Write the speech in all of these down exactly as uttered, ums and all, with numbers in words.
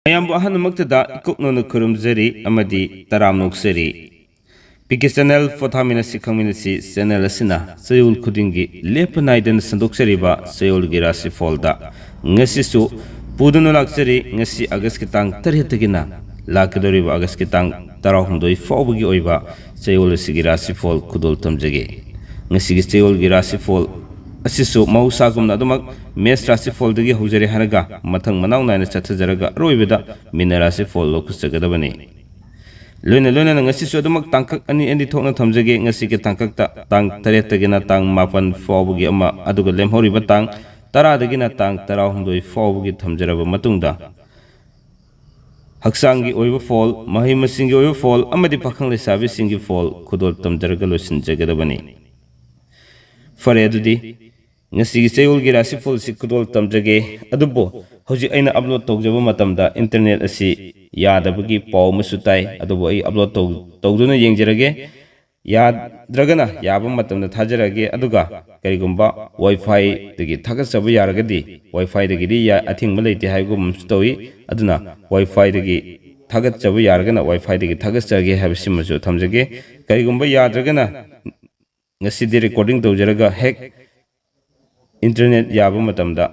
ꯃꯌꯥꯝꯕꯨ ꯑꯍꯥꯟꯕꯃꯛꯇꯗ ꯏꯀꯣꯛꯅꯅ ꯈꯨꯔꯨꯝꯖꯔꯤ ꯑꯃꯗꯤ ꯇꯔꯥꯝꯅ ꯑꯣꯛꯆꯔꯤ꯫ ꯄꯤ ꯀꯦ ꯆꯦꯅꯦꯜ ꯄꯣꯊꯥꯃꯤꯟꯅꯁꯤ ꯈꯪꯃꯤꯟꯅꯁꯤ ꯆꯦꯅꯦꯜ ꯑꯁꯤꯅ ꯆꯌꯣꯜ ꯈꯨꯗꯤꯡꯒꯤ ꯂꯦꯞꯄ ꯅꯥꯏꯗꯅ ꯁꯟꯗꯣꯛꯆꯔꯤꯕ ꯆꯌꯣꯜꯒꯤ ꯔꯥꯁꯤꯐꯣꯜꯗ ꯉꯁꯤꯁꯨ ꯄꯨꯗꯨꯅ ꯂꯥꯛꯆꯔꯤ꯫ ꯉꯁꯤ ꯑꯥꯒꯁꯀꯤ ꯇꯥꯡ ꯇꯔꯦꯠꯇꯒꯤꯅ ꯂꯥꯛꯀꯗꯧꯔꯤꯕ ꯑꯥꯒꯁꯀꯤ ꯇꯥꯡ ꯇꯔꯥꯍꯨꯝꯗꯣꯏ ꯐꯥꯎꯕꯒꯤ ꯑꯣꯏꯕ ꯆꯌꯣꯜ ꯑꯁꯤꯒꯤ ꯔꯥꯁꯤꯐꯣꯜ ꯈꯨꯗꯣꯜ ꯇꯝꯖꯒꯦ꯫ ꯉꯁꯤꯒꯤ ꯆꯌꯣꯜꯒꯤ ꯔꯥꯁꯤꯐꯣꯜ ꯑꯁꯤꯁꯨ ꯃꯍꯧꯁꯥꯒꯨꯝꯅ ꯑꯗꯨꯃꯛ ꯃꯦꯁ ꯔꯥꯁꯤꯐꯣꯜꯗꯒꯤ ꯍꯧꯖꯔꯦ ꯍꯥꯏꯔꯒ ꯃꯊꯪ ꯃꯅꯥꯎ ꯅꯥꯏꯅ ꯆꯠꯊꯖꯔꯒ ꯑꯔꯣꯏꯕꯗ ꯃꯤꯅ ꯔꯥꯁꯤꯐꯣꯜ ꯂꯧꯈꯠꯆꯒꯗꯕꯅꯤ꯫ ꯂꯣꯏꯅ ꯂꯣꯏꯅꯅ ꯉꯁꯤꯁꯨ ꯑꯗꯨꯃꯛ ꯇꯥꯡꯀꯛ ꯑꯅꯤ ꯑꯅꯤ ꯊꯣꯛꯅ ꯊꯝꯖꯒꯦ꯫ ꯉꯁꯤꯒꯤ ꯇꯥꯡꯀꯛꯇ ꯇꯥꯡ ꯇꯔꯦꯠꯇꯒꯤꯅ ꯇꯥꯡ ꯃꯥꯄꯟ ꯐꯥꯎꯕꯒꯤ ꯑꯃ, ꯑꯗꯨꯒ ꯂꯦꯝꯍꯧꯔꯤꯕ ꯇꯥꯡ ꯇꯔꯥꯗꯒꯤꯅ ꯇꯥꯡ ꯇꯔꯥꯍꯨꯝꯗꯣꯏ ꯐꯥꯎꯕꯒꯤ ꯊꯝꯖꯔꯕ ꯃꯇꯨꯡꯗ, ꯍꯛꯆꯥꯡꯒꯤ ꯑꯣꯏꯕ ꯐꯣꯜ, ꯃꯍꯩ ꯃꯁꯤꯡꯒꯤ ꯑꯣꯏꯕ ꯐꯣꯜ ꯑꯃꯗꯤ ꯄꯥꯈꯪ ꯂꯩꯁꯥꯕꯤꯁꯤꯡꯒꯤ ꯐꯣꯜ ꯈꯨꯗꯣꯜ ꯇꯝꯖꯔꯒ ꯂꯣꯏꯁꯤꯟꯖꯒꯗꯕꯅꯤ꯫ ꯐꯔꯦ, ꯑꯗꯨꯗꯤ ꯉꯁꯤꯒꯤ ꯆꯌꯣꯜꯒꯤ ꯔꯥꯁꯤꯐꯣꯜꯁꯤ ꯈꯨꯗꯣꯜ ꯇꯝꯖꯒꯦ꯫ ꯑꯗꯨꯕꯨ ꯍꯧꯖꯤꯛ ꯑꯩꯅ ꯑꯞꯂꯣꯗ ꯇꯧꯖꯕ ꯃꯇꯝꯗ ꯏꯟꯇꯔꯅꯦꯠ ꯑꯁꯤ ꯌꯥꯗꯕꯒꯤ ꯄꯥꯎ ꯑꯃꯁꯨ ꯇꯥꯏ꯫ ꯑꯗꯨꯕꯨ ꯑꯩ ꯑꯞꯂꯣꯗ ꯇꯧ-, ꯇꯧꯗꯨꯅ ꯌꯦꯡꯖꯔꯒꯦ꯫ ꯌꯥꯗ꯭ꯔꯒꯅ ꯌꯥꯕ ꯃꯇꯝꯗ ꯊꯥꯖꯔꯛꯑꯒꯦ꯫ ꯑꯗꯨꯒ ꯀꯔꯤꯒꯨꯝꯕ ꯋꯥꯏꯐꯥꯏꯗꯒꯤ ꯊꯥꯒꯠꯆꯕ ꯌꯥꯔꯒꯗꯤ, ꯋꯥꯏꯐꯥꯏꯗꯒꯤꯗꯤ ꯌꯥ-, ꯑꯊꯤꯡꯕ ꯂꯩꯇꯦ ꯍꯥꯏꯕꯒꯨꯝ ꯑꯃꯁꯨ ꯇꯧꯏ꯫ ꯑꯗꯨꯅ ꯋꯥꯏꯐꯥꯏꯗꯒꯤ ꯊꯥꯒꯠꯆꯕ ꯌꯥꯔꯒꯅ ꯋꯥꯏꯐꯥꯏꯗꯒꯤ ꯊꯥꯒꯠꯆꯒꯦ ꯍꯥꯏꯕꯁꯤꯃꯁꯨ ꯊꯝꯖꯒꯦ꯫ ꯀꯔꯤꯒꯨꯝꯕ ꯌꯥꯗ꯭ꯔꯒꯅ ꯉꯁꯤꯗꯤ ꯔꯦꯀꯣꯔꯗꯤꯡ ꯇꯧꯖꯔꯒ ꯍꯦꯛ ꯏꯟꯇꯔꯅꯦꯠ ꯌꯥꯕ ꯃꯇꯝꯗ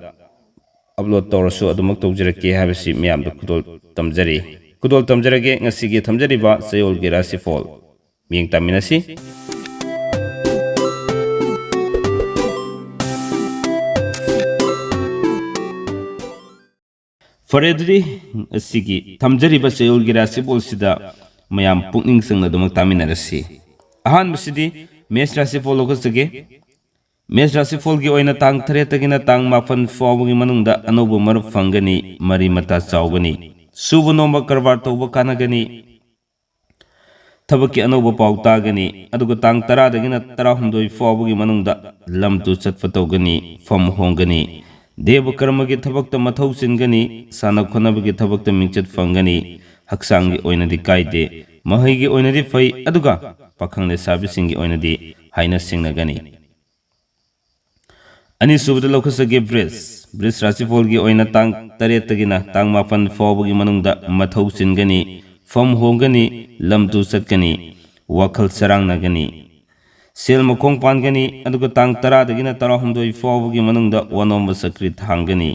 ꯑꯞꯂꯣꯗ ꯇꯧꯔꯁꯨ ꯑꯗꯨꯃꯛ ꯇꯧꯖꯔꯛꯀꯦ ꯍꯥꯏꯕꯁꯤ ꯃꯌꯥꯝꯗ ꯈꯨꯗꯣꯜ ꯇꯝꯖꯔꯤ꯫ ꯈꯨꯗꯣꯜ ꯇꯝꯖꯔꯒꯦ ꯉꯁꯤꯒꯤ ꯊꯝꯖꯔꯤꯕ ꯆꯌꯣꯜꯒꯤ ꯔꯥꯁꯤꯐꯣꯜ꯫ ꯃꯤꯠꯌꯦꯡ ꯇꯥꯃꯤꯟꯅꯁꯤ꯫ ꯐꯔꯦ, ꯑꯗꯨꯗꯤ ꯉꯁꯤꯒꯤ ꯊꯝꯖꯔꯤꯕ ꯆꯌꯣꯜꯒꯤ ꯔꯥꯁꯤꯐꯣꯜꯁꯤꯗ ꯃꯌꯥꯝ ꯄꯨꯛꯅꯤꯡ ꯆꯪꯅ ꯑꯗꯨꯃꯛ ꯇꯥꯃꯤꯟꯅꯔꯁꯤ꯫ ꯑꯍꯥꯟꯕꯁꯤꯗꯤ ꯃꯦꯁ ꯔꯥꯁꯤꯐꯣꯜ ꯂꯧꯈꯠꯆꯒꯦ꯫ ꯃꯦꯁ ꯔꯥꯁꯤꯐꯣꯜꯒꯤ ꯑꯣꯏꯅ ꯇꯥꯡ ꯇꯔꯦꯠꯇꯒꯤꯅ ꯇꯥꯡ ꯃꯥꯄꯟ ꯐꯥꯎꯕꯒꯤ ꯃꯅꯨꯡꯗ ꯑꯅꯧꯕ ꯃꯔꯨꯞ ꯐꯪꯒꯅꯤ, ꯃꯔꯤ ꯃꯇꯥ ꯆꯥꯎꯒꯅꯤ, ꯁꯨꯕ ꯅꯣꯝꯕ ꯀꯔꯕꯥꯔ ꯇꯧꯕ ꯀꯥꯟꯅꯒꯅꯤ, ꯊꯕꯛꯀꯤ ꯑꯅꯧꯕ ꯄꯥꯎ ꯇꯥꯒꯅꯤ꯫ ꯑꯗꯨꯒ ꯇꯥꯡ ꯇꯔꯥꯗꯒꯤꯅ ꯇꯔꯥꯍꯨꯝꯗꯣꯏ ꯐꯥꯎꯕꯒꯤ ꯃꯅꯨꯡꯗ ꯂꯝ ꯇꯨ ꯆꯠꯄ ꯇꯧꯒꯅꯤ, ꯐꯝ ꯍꯣꯡꯒꯅꯤ, ꯗꯦꯕ ꯀꯔꯃꯒꯤ ꯊꯕꯛꯇ ꯃꯊꯧ ꯆꯤꯟꯒꯅꯤ, ꯁꯥꯟꯅ ꯈꯣꯠꯅꯕꯒꯤ ꯊꯕꯛꯇ ꯃꯤꯡꯆꯠ ꯐꯪꯒꯅꯤ, ꯍꯛꯆꯥꯡꯒꯤ ꯑꯣꯏꯅꯗꯤ ꯀꯥꯏꯗꯦ, ꯃꯍꯩꯒꯤ ꯑꯣꯏꯅꯗꯤ ꯐꯩ, ꯑꯗꯨꯒ ꯄꯥꯈꯪ ꯂꯩꯁꯥꯕꯤꯁꯤꯡꯒꯤ ꯑꯣꯏꯅꯗꯤ ꯍꯥꯏꯅ ꯁꯤꯡꯅꯒꯅꯤ꯫ ꯑꯅꯤꯁꯨꯕꯗ ꯂꯧꯈꯠꯆꯒꯦ ꯕ꯭ꯔꯤꯖ꯫ ꯕ꯭ꯔꯤꯖ ꯔꯥꯁꯤꯐꯣꯜꯒꯤ ꯑꯣꯏꯅ ꯇꯥꯡ ꯇꯔꯦꯠꯇꯒꯤꯅ ꯇꯥꯡ ꯃꯥꯄꯟ ꯐꯥꯎꯕꯒꯤ ꯃꯅꯨꯡꯗ ꯃꯊꯧ ꯆꯤꯟꯒꯅꯤ, ꯐꯝ ꯍꯣꯡꯒꯅꯤ, ꯂꯝ ꯇꯨ ꯆꯠꯀꯅꯤ, ꯋꯥꯈꯜ ꯆꯔꯥꯡꯅꯒꯅꯤ꯫ ꯁꯦꯜ ꯃꯈꯣꯡ ꯄꯥꯟꯒꯅꯤ, ꯑꯗꯨꯒ ꯇꯥꯡ ꯇꯔꯥꯗꯒꯤꯅ ꯇꯔꯥꯍꯨꯝꯗꯣꯏ ꯐꯥꯎꯕꯒꯤ ꯃꯅꯨꯡꯗ ꯋꯥꯅꯣꯝꯕ ꯆꯀ꯭ꯔꯤ ꯊꯥꯡꯒꯅꯤ꯫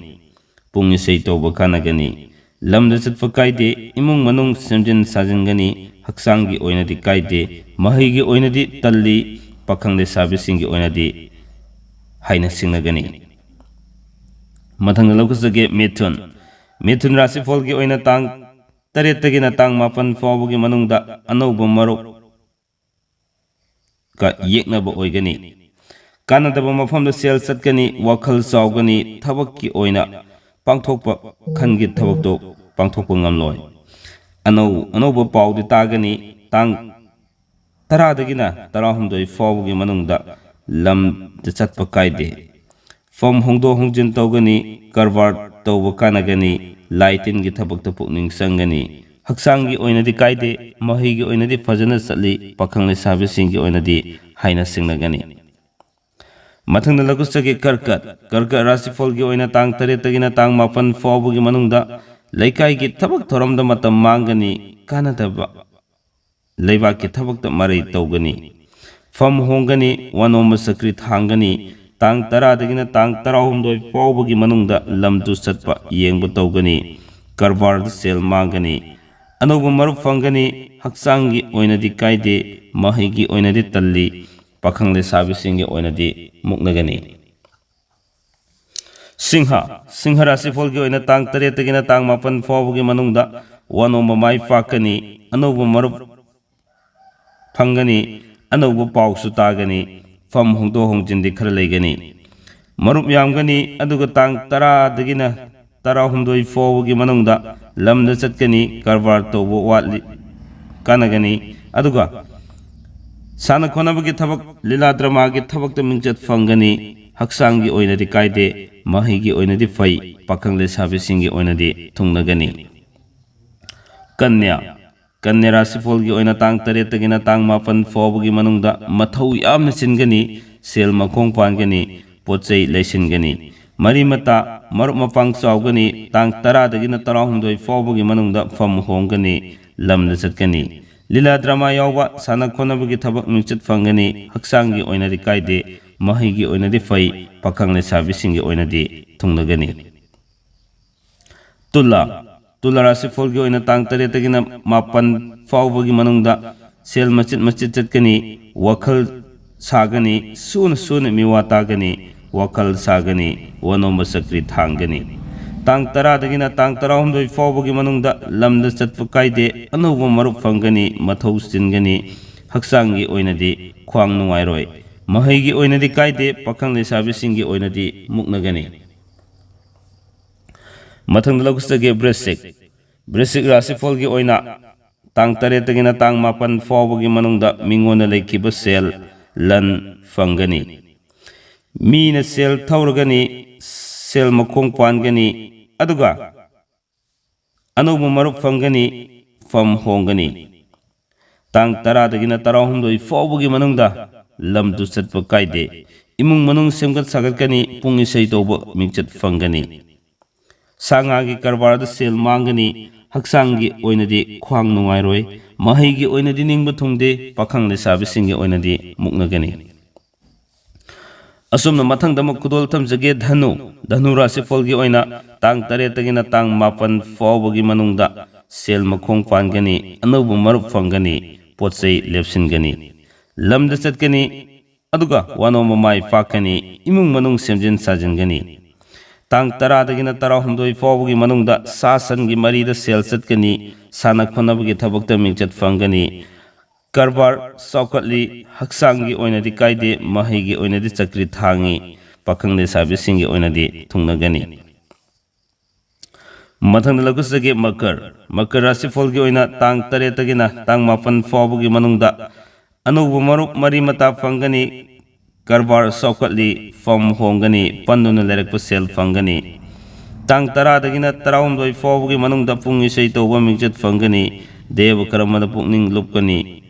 ꯄꯨꯡ ꯏꯁꯩ ꯇꯧꯕ ꯀꯥꯟꯅꯒꯅꯤ꯫ ꯂꯝꯗ ꯆꯠꯄ ꯀꯥꯏꯗꯦ, ꯏꯃꯨꯡ ꯃꯅꯨꯡ ꯁꯦꯝꯖꯤꯟ ꯁꯥꯖꯤꯟꯒꯅꯤ, ꯍꯛꯆꯥꯡꯒꯤ ꯑꯣꯏꯅꯗꯤ ꯀꯥꯏꯗꯦ, ꯃꯍꯩꯒꯤ ꯑꯣꯏꯅꯗꯤ ꯇꯜꯂꯤ, ꯄꯥꯈꯪ ꯂꯩꯁꯥꯕꯤꯁꯤꯡꯒꯤ ꯑꯣꯏꯅꯗꯤ ꯍꯥꯏꯅ ꯁꯤꯡꯅꯒꯅꯤ꯫ ꯃꯊꯪꯗ ꯂꯧꯈꯠꯆꯒꯦ ꯃꯤꯊꯨꯟ꯫ ꯃꯤꯊꯨꯟ ꯔꯥꯁꯤꯐꯣꯜꯒꯤ ꯑꯣꯏꯅ ꯇꯥꯡ ꯇꯔꯦꯠꯇꯒꯤꯅ ꯇꯥꯡ ꯃꯥꯄꯟ ꯐꯥꯎꯕꯒꯤ ꯃꯅꯨꯡꯗ ꯑꯅꯧꯕ ꯃꯔꯨꯞ ꯀ ꯌꯦꯛꯅꯕ ꯑꯣꯏꯒꯅꯤ꯫ ꯀꯥꯟꯅꯗꯕ ꯃꯐꯝꯗ ꯁꯦꯜ ꯆꯠꯀꯅꯤ, ꯋꯥꯈꯜ ꯆꯥꯎꯒꯅꯤ, ꯊꯕꯛꯀꯤ ꯑꯣꯏꯅ ꯄꯥꯡꯊꯣꯛꯄ ꯈꯟꯒꯤ ꯊꯕꯛꯇꯨ ꯄꯥꯡꯊꯣꯛꯄ ꯉꯝꯂꯣꯏ꯫ ꯑꯅꯧ ꯑꯅꯧꯕ ꯄꯥꯎꯗꯤ ꯇꯥꯒꯅꯤ꯫ ꯇꯥꯡ ꯇꯔꯥꯗꯒꯤꯅ ꯇꯔꯥꯍꯨꯝꯗꯣꯏ ꯐꯥꯎꯕꯒꯤ ꯃꯅꯨꯡꯗ ꯂꯝꯗ ꯆꯠꯄ ꯀꯥꯏꯗꯦ꯫ ꯐꯝ ꯍꯣꯡꯗꯣꯛ ꯍꯣꯡꯖꯤꯟ ꯇꯧꯒꯅꯤ, ꯀꯔꯕꯥꯔ ꯇꯧꯕ ꯀꯥꯟꯅꯒꯅꯤ, ꯂꯥꯏ ꯇꯤꯟꯒꯤ ꯊꯕꯛꯇ ꯄꯨꯛꯅꯤꯡ ꯆꯪꯒꯅꯤ꯫ ꯍꯛꯆꯥꯡꯒꯤ ꯑꯣꯏꯅꯗꯤ ꯀꯥꯏꯗꯦ, ꯃꯍꯩꯒꯤ ꯑꯣꯏꯅꯗꯤ ꯐꯖꯅ ꯆꯠꯂꯤ, ꯄꯥꯈꯪ ꯂꯩꯁꯥꯕꯤꯁꯤꯡꯒꯤ ꯑꯣꯏꯅꯗꯤ ꯍꯥꯏꯅ ꯁꯤꯡꯅꯒꯅꯤ꯫ ꯃꯊꯪꯗ ꯂꯧꯈꯠꯆꯒꯦ ꯀꯔꯀꯠ꯫ ꯀꯔꯀꯠ ꯔꯥꯁꯤꯐꯣꯜꯒꯤ ꯑꯣꯏꯅ ꯇꯥꯡ ꯇꯔꯦꯠꯇꯒꯤꯅ ꯇꯥꯡ ꯃꯥꯄꯟ ꯐꯥꯎꯕꯒꯤ ꯃꯅꯨꯡꯗ ꯂꯩꯀꯥꯏꯒꯤ ꯊꯕꯛ ꯊꯧꯔꯝꯗ ꯃꯇꯝ ꯃꯥꯡꯒꯅꯤ, ꯀꯥꯟꯅꯗꯕ ꯂꯩꯕꯥꯛꯀꯤ ꯊꯕꯛꯇ ꯃꯔꯩ ꯇꯧꯒꯅꯤ꯫ ꯐꯝ ꯍꯣꯡꯒꯅꯤ, ꯋꯥꯅꯣꯝꯕ ꯆꯀ꯭ꯔꯤ ꯊꯥꯡꯒꯅꯤ꯫ ꯇꯥꯡ ꯇꯔꯥꯗꯒꯤꯅ ꯇꯥꯡ ꯇꯔꯥꯍꯨꯝꯗꯣꯏ ꯐꯥꯎꯕꯒꯤ ꯃꯅꯨꯡꯗ ꯂꯝꯗꯨ ꯆꯠꯄ ꯌꯦꯡꯕ ꯇꯧꯒꯅꯤ꯫ ꯀꯔꯕꯥꯔꯗ ꯁꯦꯜ ꯃꯥꯡꯒꯅꯤ꯫ ꯑꯅꯧꯕ ꯃꯔꯨꯞ ꯐꯪꯒꯅꯤ꯫ ꯍꯛꯆꯥꯡꯒꯤ ꯑꯣꯏꯅꯗꯤ ꯀꯥꯏꯗꯦ, ꯃꯍꯩꯒꯤ ꯑꯣꯏꯅꯗꯤ ꯇꯜꯂꯤ, ꯄꯥꯈꯪ ꯂꯩꯁꯥꯕꯤꯁꯤꯡꯒꯤ ꯑꯣꯏꯅꯗꯤ ꯃꯨꯛꯅꯒꯅꯤ꯫ ꯁꯤꯡꯍ꯫ ꯁꯤꯡꯍ ꯔꯥꯁꯤꯐꯣꯜꯒꯤ ꯑꯣꯏꯅ ꯇꯥꯡ ꯇꯔꯦꯠꯇꯒꯤꯅ ꯇꯥꯡ ꯃꯥꯄꯟ ꯐꯥꯎꯕꯒꯤ ꯃꯅꯨꯡꯗ ꯋꯥꯅꯣꯝꯕ ꯃꯥꯏ ꯄꯥꯛꯀꯅꯤ, ꯑꯅꯧꯕ ꯃꯔꯨꯞ ꯐꯪꯒꯅꯤ, ꯑꯅꯧꯕ ꯄꯥꯎꯁꯨ ꯇꯥꯒꯅꯤ, ꯐꯝ ꯍꯣꯡꯗꯣꯛ ꯍꯣꯡꯖꯤꯟꯗꯤ ꯈꯔ ꯂꯩꯒꯅꯤ꯫ ꯃꯔꯨꯞ ꯌꯥꯝꯒꯅꯤ, ꯑꯗꯨꯒ ꯇꯥꯡ ꯇꯔꯥꯗꯒꯤꯅ ꯇꯔꯥꯍꯨꯝꯗꯣꯏ ꯐꯥꯎꯕꯒꯤ ꯃꯅꯨꯡꯗ ꯂꯝꯗ ꯆꯠꯀꯅꯤ, ꯀꯔꯕꯥꯔ ꯇꯧꯕ ꯋꯥꯠꯂꯤ, ꯀꯥꯟꯅꯒꯅꯤ꯫ ꯑꯗꯨꯒ ꯁꯥꯟꯅ ꯈꯣꯠꯅꯕꯒꯤ ꯊꯕꯛ, ꯂꯤꯂꯥ ꯗ꯭ꯔꯃꯥꯒꯤ ꯊꯕꯛꯇ ꯃꯤꯡꯆꯠ ꯐꯪꯒꯅꯤ꯫ ꯍꯛꯆꯥꯡꯒꯤ ꯑꯣꯏꯅꯗꯤ ꯀꯥꯏꯗꯦ, ꯃꯍꯩꯒꯤ ꯑꯣꯏꯅꯗꯤ ꯐꯩ, ꯄꯥꯈꯪ ꯂꯩꯁꯥꯕꯤꯁꯤꯡꯒꯤ ꯑꯣꯏꯅꯗꯤ ꯊꯨꯡꯅꯒꯅꯤ꯫ ꯀꯟꯌꯥ꯫ ꯀꯟꯌꯥ ꯔꯥꯁꯤꯐꯣꯜꯒꯤ ꯑꯣꯏꯅ ꯇꯥꯡ ꯇꯔꯦꯠꯇꯒꯤꯅ ꯇꯥꯡ ꯃꯥꯄꯟ ꯐꯥꯎꯕꯒꯤ ꯃꯅꯨꯡꯗ ꯃꯊꯧ ꯌꯥꯝꯅ ꯆꯤꯟꯒꯅꯤ, ꯁꯦꯜ ꯃꯈꯣꯡ ꯄꯥꯟꯒꯅꯤ, ꯄꯣꯠ ꯆꯩ ꯂꯩꯁꯤꯟꯒꯅꯤ꯫ ꯃꯔꯤ ꯃꯇꯥ, ꯃꯔꯨꯞ ꯃꯄꯥꯡ ꯆꯥꯎꯒꯅꯤ꯫ ꯇꯥꯡ ꯇꯔꯥꯗꯒꯤꯅ ꯇꯔꯥꯍꯨꯝꯗꯣꯏ ꯐꯥꯎꯕꯒꯤ ꯃꯅꯨꯡꯗ ꯐꯝ ꯍꯣꯡꯒꯅꯤ, ꯂꯝꯗ ꯆꯠꯀꯅꯤ꯫ ꯂꯤꯂꯥ ꯗ꯭ꯔꯃꯥ ꯌꯥꯎꯕ, ꯁꯥꯟꯅ ꯈꯣꯠꯅꯕꯒꯤ ꯊꯕꯛ ꯃꯤꯡꯆꯠ ꯐꯪꯒꯅꯤ꯫ ꯍꯛꯆꯥꯡꯒꯤ ꯑꯣꯏꯅꯗꯤ ꯀꯥꯏꯗꯦ, ꯃꯍꯩꯒꯤ ꯑꯣꯏꯅꯗꯤ ꯐꯩ, ꯄꯥꯈꯪ ꯂꯩꯁꯥꯕꯤꯁꯤꯡꯒꯤ ꯑꯣꯏꯅꯗꯤ ꯊꯨꯡꯅꯒꯅꯤ꯫ ꯇꯨꯂꯥ, ꯇꯨꯂꯥ ꯔꯥꯁꯤꯐꯣꯜꯒꯤ ꯑꯣꯏꯅ ꯇꯥꯡ ꯇꯔꯦꯠꯇꯒꯤꯅ ꯃꯥꯄꯟ ꯐꯥꯎꯕꯒꯤ ꯃꯅꯨꯡꯗ ꯁꯦꯜ ꯃꯆꯤꯠ ꯃꯆꯤꯠ ꯆꯠꯀꯅꯤ, ꯋꯥꯈꯜ ꯁꯥꯒꯅꯤ, ꯁꯨꯅ ꯁꯨꯅ ꯃꯤꯋꯥ ꯇꯥꯒꯅꯤ, ꯋꯥꯈꯜ ꯁꯥꯒꯅꯤ, ꯋꯥꯅꯣꯝꯕ ꯆꯀ꯭ꯔꯤ ꯊꯥꯡꯒꯅꯤ꯫ ꯇꯥꯡ ꯇꯔꯥꯗꯒꯤꯅ ꯇꯥꯡ ꯇꯔꯥꯍꯨꯝꯗꯣꯏ ꯐꯥꯎꯕꯒꯤ ꯃꯅꯨꯡꯗ ꯂꯝꯗ ꯆꯠꯄ ꯀꯥꯏꯗꯦ, ꯑꯅꯧꯕ ꯃꯔꯨꯞ ꯐꯪꯒꯅꯤ, ꯃꯊꯧ ꯆꯤꯟꯒꯅꯤ, ꯍꯛꯆꯥꯡꯒꯤ ꯑꯣꯏꯅꯗꯤ ꯈ꯭ꯋꯥꯡ ꯅꯨꯡꯉꯥꯏꯔꯣꯏ꯫ ꯃꯍꯩꯒꯤ ꯑꯣꯏꯅꯗꯤ ꯀꯥꯏꯗꯦ, ꯄꯥꯈꯪ ꯂꯩꯁꯥꯕꯤꯁꯤꯡꯒꯤ ꯑꯣꯏꯅꯗꯤ ꯃꯨꯛꯅꯒꯅꯤ꯫ ꯃꯊꯪꯗ ꯂꯧꯈꯠꯆꯒꯦ ꯕ꯭ꯔꯤꯁꯤꯛ꯫ ꯕ꯭ꯔꯤꯁꯤꯛ ꯔꯥꯁꯤꯐꯣꯜꯒꯤ ꯑꯣꯏꯅ ꯇꯥꯡ ꯇꯔꯦꯠꯇꯒꯤꯅ ꯇꯥꯡ ꯃꯥꯄꯟ ꯐꯥꯎꯕꯒꯤ ꯃꯅꯨꯡꯗ ꯃꯤꯉꯣꯟꯗ ꯂꯩꯈꯤꯕ ꯁꯦꯜ ꯂꯟ ꯐꯪꯒꯅꯤ꯫ ꯃꯤꯅ ꯁꯦꯜ ꯊꯧꯔꯒꯅꯤ, ꯁꯦꯜ ꯃꯈꯣꯡ ꯄꯥꯟꯒꯅꯤ, ꯑꯗꯨꯒ ꯑꯅꯧꯕ ꯃꯔꯨꯞ ꯐꯪꯒꯅꯤ, ꯐꯝ ꯍꯣꯡꯒꯅꯤ꯫ ꯇꯥꯡ ꯇꯔꯥꯗꯒꯤꯅ ꯇꯔꯥꯍꯨꯝꯗꯣꯏ ꯐꯥꯎꯕꯒꯤ ꯃꯅꯨꯡꯗ ꯂꯝꯗꯨ ꯆꯠꯄ ꯀꯥꯏꯗꯦ꯫ ꯏꯃꯨꯡ ꯃꯅꯨꯡ ꯁꯦꯝꯒꯠ ꯁꯥꯒꯠꯀꯅꯤ, ꯄꯨꯡ ꯏꯁꯩ ꯇꯧꯕ ꯃꯤꯡꯆꯠ ꯐꯪꯒꯅꯤ꯫ ꯁꯥ ꯉꯥꯒꯤ ꯀꯔꯕꯥꯔꯗ ꯁꯦꯜ ꯃꯥꯡꯒꯅꯤ, ꯍꯛꯆꯥꯡꯒꯤ ꯑꯣꯏꯅꯗꯤ ꯈ꯭ꯋꯥꯡ ꯅꯨꯡꯉꯥꯏꯔꯣꯏ, ꯃꯍꯩꯒꯤ ꯑꯣꯏꯅꯗꯤ ꯅꯤꯡꯕ ꯊꯨꯡꯗꯦ, ꯄꯥꯈꯪ ꯂꯩꯁꯥꯕꯤꯁꯤꯡꯒꯤ ꯑꯣꯏꯅꯗꯤ ꯃꯨꯛꯅꯒꯅꯤ꯫ ꯑꯁꯨꯝꯅ ꯃꯊꯪꯗ ꯑꯃꯨꯛ ꯈꯨꯗꯣꯜ ꯊꯝꯖꯒꯦ ꯙꯅꯨ꯫ ꯙꯅꯨ ꯔꯥꯁꯤꯐꯣꯜꯒꯤ ꯑꯣꯏꯅ ꯇꯥꯡ ꯇꯔꯦꯠꯇꯒꯤꯅ ꯇꯥꯡ ꯃꯥꯄꯟ ꯐꯥꯎꯕꯒꯤ ꯃꯅꯨꯡꯗ ꯁꯦꯜ ꯃꯈꯣꯡ ꯄꯥꯟꯒꯅꯤ, ꯑꯅꯧꯕ ꯃꯔꯨꯞ ꯐꯪꯒꯅꯤ, ꯄꯣꯠ ꯆꯩ ꯂꯦꯞꯁꯤꯟꯒꯅꯤ꯫ ꯂꯝꯗ ꯆꯠꯀꯅꯤ, ꯑꯗꯨꯒ ꯋꯥꯅꯣꯝꯕ ꯃꯥꯏ ꯄꯥꯛꯀꯅꯤ, ꯏꯃꯨꯡ ꯃꯅꯨꯡ ꯁꯦꯝꯖꯤꯟ ꯁꯥꯖꯤꯟꯒꯅꯤ꯫ ꯇꯥꯡ ꯇꯔꯥꯗꯒꯤꯅ ꯇꯔꯥꯍꯨꯝꯗꯣꯏ ꯐꯥꯎꯕꯒꯤ ꯃꯅꯨꯡꯗ ꯁꯥ ꯁꯟꯒꯤ ꯃꯔꯤꯗ ꯁꯦꯜ ꯆꯠꯀꯅꯤ, ꯁꯥꯟꯅ ꯈꯣꯠꯅꯕꯒꯤ ꯊꯕꯛꯇ ꯃꯤꯡꯆꯠ ꯐꯪꯒꯅꯤ꯫ ꯀꯔꯕꯥꯔ ꯆꯥꯎꯈꯠꯂꯤ, ꯍꯛꯆꯥꯡꯒꯤ ꯑꯣꯏꯅꯗꯤ ꯀꯥꯏꯗꯦ, ꯃꯍꯩꯒꯤ ꯑꯣꯏꯅꯗꯤ ꯆꯀ꯭ꯔꯤ ꯊꯥꯡꯉꯤ, ꯄꯥꯈꯪ ꯂꯩꯁꯥꯕꯤꯁꯤꯡꯒꯤ ꯑꯣꯏꯅꯗꯤ ꯊꯨꯡꯅꯒꯅꯤ꯫ ꯃꯊꯪꯗ ꯂꯧꯈꯠꯆꯒꯦ ꯃꯀꯔ꯫ ꯃꯀꯔ ꯔꯥꯁꯤꯐꯣꯜꯒꯤ ꯑꯣꯏꯅ ꯇꯥꯡ ꯇꯔꯦꯠꯇꯒꯤꯅ ꯇꯥꯡ ꯃꯥꯄꯟ ꯐꯥꯎꯕꯒꯤ ꯃꯅꯨꯡꯗ ꯑꯅꯧꯕ ꯃꯔꯨꯞ ꯃꯔꯤ ꯃꯇꯥ ꯐꯪꯒꯅꯤ, ꯀꯔꯕꯥꯔ ꯆꯥꯎꯈꯠꯂꯤ, ꯐꯝ ꯍꯣꯡꯒꯅꯤ, ꯄꯟꯗꯨꯅ ꯂꯩꯔꯛꯄ ꯁꯦꯜ ꯐꯪꯒꯅꯤ꯫ ꯇꯥꯡ ꯇꯔꯥꯗꯒꯤꯅ ꯇꯔꯥꯍꯨꯝꯗꯣꯏ ꯐꯥꯎꯕꯒꯤ ꯃꯅꯨꯡꯗ ꯄꯨꯡ ꯏꯁꯩ ꯇꯧꯕ ꯃꯤꯡꯆꯠ ꯐꯪꯒꯅꯤ, ꯗꯦꯕ ꯀꯔꯃꯗ ꯄꯨꯛꯅꯤꯡ ꯂꯨꯞꯀꯅꯤ꯫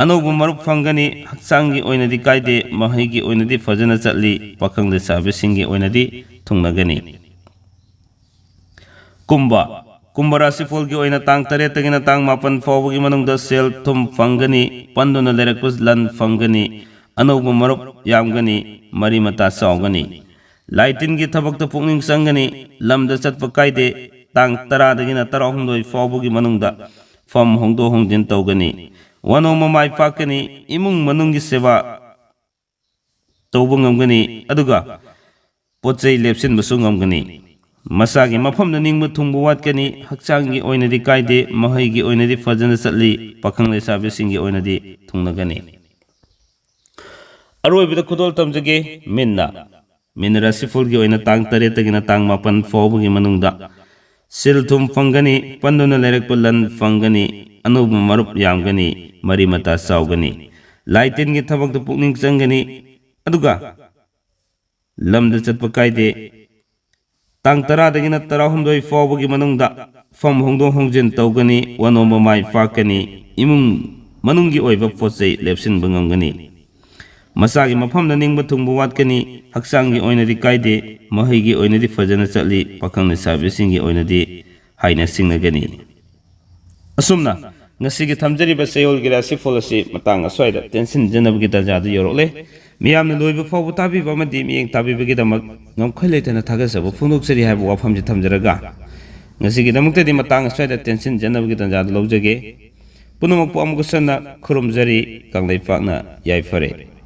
ꯑꯅꯧꯕ ꯃꯔꯨꯞ ꯐꯪꯒꯅꯤ꯫ ꯍꯛꯆꯥꯡꯒꯤ ꯑꯣꯏꯅꯗꯤ ꯀꯥꯏꯗꯦ, ꯃꯍꯩꯒꯤ ꯑꯣꯏꯅꯗꯤ ꯐꯖꯅ ꯆꯠꯂꯤ, ꯄꯥꯈꯪ ꯂꯩꯁꯥꯕꯤꯁꯤꯡꯒꯤ ꯑꯣꯏꯅꯗꯤ ꯊꯨꯡꯅꯒꯅꯤ꯫ ꯀꯨꯝꯕ, ꯀꯨꯝꯕ ꯔꯥꯁꯤꯐꯣꯜꯒꯤ ꯑꯣꯏꯅ ꯇꯥꯡ ꯇꯔꯦꯠꯇꯒꯤꯅ ꯇꯥꯡ ꯃꯥꯄꯟ ꯐꯥꯎꯕꯒꯤ ꯃꯅꯨꯡꯗ ꯁꯦꯜ ꯊꯨꯝ ꯐꯪꯒꯅꯤ, ꯄꯟꯗꯨꯅ ꯂꯩꯔꯛꯄ ꯂꯟ ꯐꯪꯒꯅꯤ, ꯑꯅꯧꯕ ꯃꯔꯨꯞ ꯌꯥꯝꯒꯅꯤ, ꯃꯔꯤ ꯃꯇꯥ ꯆꯥꯎꯒꯅꯤ꯫ ꯂꯥꯏ ꯇꯤꯟꯒꯤ ꯊꯕꯛꯇ ꯄꯨꯛꯅꯤꯡ ꯆꯪꯒꯅꯤ, ꯂꯝꯗ ꯆꯠꯄ ꯀꯥꯏꯗꯦ, ꯇꯥꯡ ꯇꯔꯥꯗꯒꯤꯅ ꯇꯔꯥꯍꯨꯝꯗꯣꯏ ꯐꯥꯎꯕꯒꯤ ꯃꯅꯨꯡꯗ ꯐꯝ ꯍꯣꯡꯗꯣꯛ ꯍꯣꯡꯖꯤꯟ ꯇꯧꯒꯅꯤ꯫ ꯋꯥꯅꯣꯝꯕ ꯃꯥꯏ ꯄꯥꯛꯀꯅꯤ, ꯏꯃꯨꯡ ꯃꯅꯨꯡꯒꯤ ꯁꯦꯕꯥ ꯇꯧꯕ ꯉꯝꯒꯅꯤ, ꯑꯗꯨꯒ ꯄꯣꯠ ꯆꯩ ꯂꯦꯞꯁꯤꯟꯕꯁꯨ ꯉꯝꯒꯅꯤ꯫ ꯃꯁꯥꯒꯤ ꯃꯐꯝꯗ ꯅꯤꯡꯕ ꯊꯨꯡꯕ ꯋꯥꯠꯀꯅꯤ, ꯍꯛꯆꯥꯡꯒꯤ ꯑꯣꯏꯅꯗꯤ ꯀꯥꯏꯗꯦ, ꯃꯍꯩꯒꯤ ꯑꯣꯏꯅꯗꯤ ꯐꯖꯅ ꯆꯠꯂꯤ, ꯄꯥꯈꯪ ꯂꯩꯁꯥꯕꯤꯁꯤꯡꯒꯤ ꯑꯣꯏꯅꯗꯤ ꯊꯨꯡꯅꯒꯅꯤ꯫ ꯑꯔꯣꯏꯕꯗ ꯈꯨꯗꯣꯜ ꯇꯝꯖꯒꯦ, ꯃꯤꯟꯅ꯫ ꯃꯤꯟ ꯔꯥꯁꯤꯐꯜꯒꯤ ꯑꯣꯏꯅ ꯇꯥꯡ ꯇꯔꯦꯠꯇꯒꯤꯅ ꯇꯥꯡ ꯃꯥꯄꯟ ꯐꯥꯎꯕꯒꯤ ꯃꯅꯨꯡꯗ ꯁꯦꯜ ꯊꯨꯝ ꯐꯪꯒꯅꯤ, ꯄꯟꯗꯨꯅ ꯂꯩꯔꯛꯄ ꯂꯟ ꯐꯪꯒꯅꯤ, ꯑꯅꯧꯕ ꯃꯔꯨꯞ ꯌꯥꯝꯒꯅꯤ, ꯃꯔꯤ ꯃꯇꯥ ꯆꯥꯎꯒꯅꯤ꯫ ꯂꯥꯏ ꯇꯤꯟꯒꯤ ꯊꯕꯛꯇ ꯄꯨꯛꯅꯤꯡ ꯆꯪꯒꯅꯤ, ꯑꯗꯨꯒ ꯂꯝꯗ ꯆꯠꯄ ꯀꯥꯏꯗꯦ꯫ ꯇꯥꯡ ꯇꯔꯥꯗꯒꯤꯅ ꯇꯔꯥꯍꯨꯝꯗꯣꯏ ꯐꯥꯎꯕꯒꯤ ꯃꯅꯨꯡꯗ ꯐꯝ ꯍꯣꯡꯗꯣꯛ ꯍꯣꯡꯖꯤꯟ ꯇꯧꯒꯅꯤ, ꯋꯥꯅꯣꯝꯕ ꯃꯥꯏ ꯄꯥꯛꯀꯅꯤ, ꯏꯃꯨꯡ ꯃꯅꯨꯡꯒꯤ ꯑꯣꯏꯕ ꯄꯣꯠ ꯆꯩ ꯂꯦꯞꯁꯤꯟꯕ ꯉꯝꯒꯅꯤ꯫ ꯃꯁꯥꯒꯤ ꯃꯐꯝꯗ ꯅꯤꯡꯕ ꯊꯨꯡꯕ ꯋꯥꯠꯀꯅꯤ, ꯍꯛꯆꯥꯡꯒꯤ ꯑꯣꯏꯅꯗꯤ ꯀꯥꯏꯗꯦ, ꯃꯍꯩꯒꯤ ꯑꯣꯏꯅꯗꯤ ꯐꯖꯅ ꯆꯠꯂꯤ, ꯄꯥꯈꯪ ꯂꯩꯁꯥꯕꯤꯁꯤꯡꯒꯤ ꯑꯣꯏꯅꯗꯤ ꯍꯥꯏꯅ ꯁꯤꯡꯅꯒꯅꯤ꯫ ꯑꯁꯨꯝꯅ ꯉꯁꯤꯒꯤ ꯊꯝꯖꯔꯤꯕ ꯆꯌꯣꯜꯒꯤ ꯔꯥꯁꯤꯐꯜ ꯑꯁꯤ ꯃꯇꯥꯡ ꯑꯁ꯭ꯋꯥꯏꯗ ꯇꯦꯟꯁꯤꯟꯖꯅꯕꯒꯤ ꯇꯥꯟꯖꯥꯗꯨ ꯌꯧꯔꯛꯂꯦ꯫ ꯃꯤꯌꯥꯝꯅ ꯂꯣꯏꯕ ꯐꯥꯎꯕ ꯇꯥꯕꯤꯕ ꯑꯃꯗꯤ ꯃꯤꯠꯌꯦꯡ ꯇꯥꯕꯤꯕꯒꯤꯗꯃꯛ ꯉꯝꯈꯩ ꯂꯩꯇꯅ ꯊꯥꯒꯠꯆꯕ ꯐꯣꯡꯗꯣꯛꯆꯔꯤ ꯍꯥꯏꯕ ꯋꯥꯐꯝꯁꯤ ꯊꯝꯖꯔꯒ, ꯉꯁꯤꯒꯤꯗꯃꯛꯇꯗꯤ ꯃꯇꯥꯡ ꯑꯁ꯭ꯋꯥꯏꯗ ꯇꯦꯟꯁꯤꯟꯖꯅꯕꯒꯤ ꯇꯥꯟꯖꯥꯗꯨ ꯂꯧꯖꯒꯦ꯫ ꯄꯨꯝꯅꯃꯛꯄꯨ ꯑꯃꯨꯛ ꯍꯟꯅ ꯈꯨꯔꯨꯝꯖꯔꯤ꯫ ꯀꯪꯂꯩꯄꯥꯛꯅ ꯌꯥꯏꯐꯔꯦ꯫